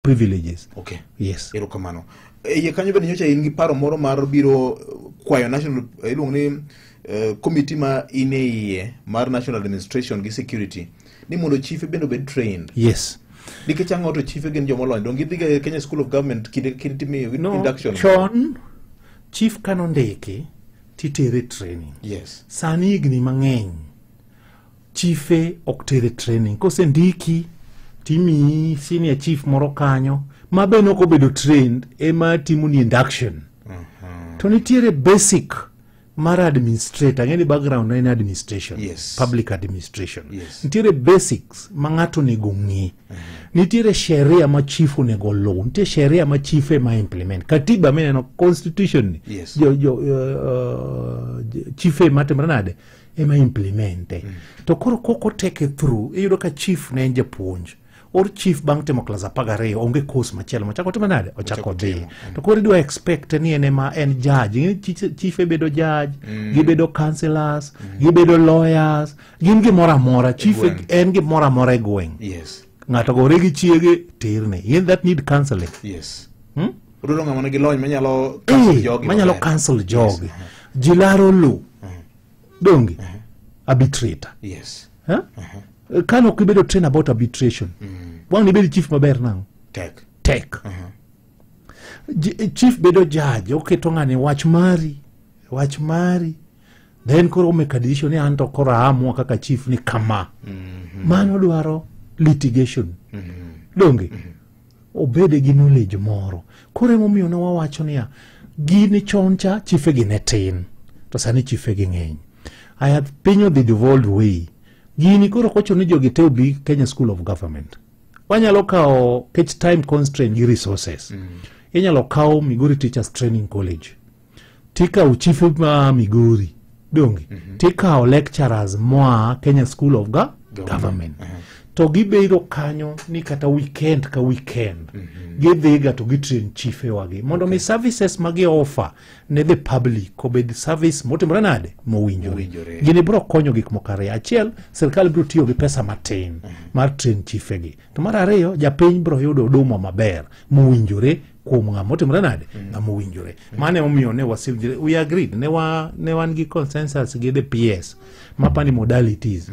Privileges. Okay. Yes. Erokamano. E iye kanyo bende nyocha in gi paro moro mar biro kwayo national iluongo ni committee ma in e iye mar national administration gi security ni mondo chife bende obed trained. Yes. Nikech ang'o to chife gin jomolony? Donge gidhiga e Kenya School of Government kinde ka kinde timiyo No, induction? Chon chief kanondiki titere training. Sani higni mang'eny chife ok tere training. Kosendiki timiyi senior chief moro kanyo ma be nok obedo trained ema timoni induction. To nitiere basic mar administrator. Ang'e ni background en administration. Public administration. Nitiere basics ma ng'ato onego ng'i. Nitiere sheria ma chief onego oluw. Nitie sheria ma chief ema implement. Katiba mineno constitution ni. Jo chief ema timore nade? Ema implemente. To koro kok oteke through, iyudo ka chief ne en japuonj. Or chief bang' timo klas 12 onge course machielo mochako timo nade? Ochako dhi. To koro idwa expect ni en ema en judge. Ing'e ni chief bedo judge, gibedo councillors, gibedo lawyers, gin gimoro amora. Chief gweng'. en gimoro amora e gweng'. Ng'ato gore gi chiege, terne. In that need counseling. Odwaro ng'ama nigi lony manyalo counsel jogi manyalo maber. counsel jogi. Ji laro lo. Donge? Arbitrator. Huh? Kane ok ibedo train about arbitration. Wang' ibed chief maber nang'o? Tek. Tek. Chief bedo judge, oketo ng'ani wach mari, wach mari. Then koro make a decision ni anto koro aamua kaka chief ni kama. Mano dwaro litigation. Donge? Obede gi knowledge moro. Koro emomiyo ne wawacho niya, gini chon cha chife gi ne tin, to sani chife gi ng'eny. Aya piny odhi devolved way. Gini koro kochuno ni jogi te obi Kenya School of Government. Wanyalo kawo kech time constraint gi resources. Inyalo kawo Migori Teachers Training College. Tikawo chife ma Migori. Donge? Tikawo lecturers moa Kenya School of Government. To gibedo kanyo ni kata weekend ka weekend. Gidhiga to gitrain chife wagi. Mondo mi services ma gi offer ne the public obed service motimore nade? Mowinjore. Mowinjore. Gini biro konyo gik moko ariyo. Achiel, sirkal biro tiyo gi pesa matin mar train chife gi. To mar ariyo, japiny biro yudo huduma maber mowinjore kuom ng'ama otimore nade? Ng'ama owinjore. Mano emomiyo ne wasewinjore. We agreed. Ne wan gi consensus gi the PS. Mapani modalities.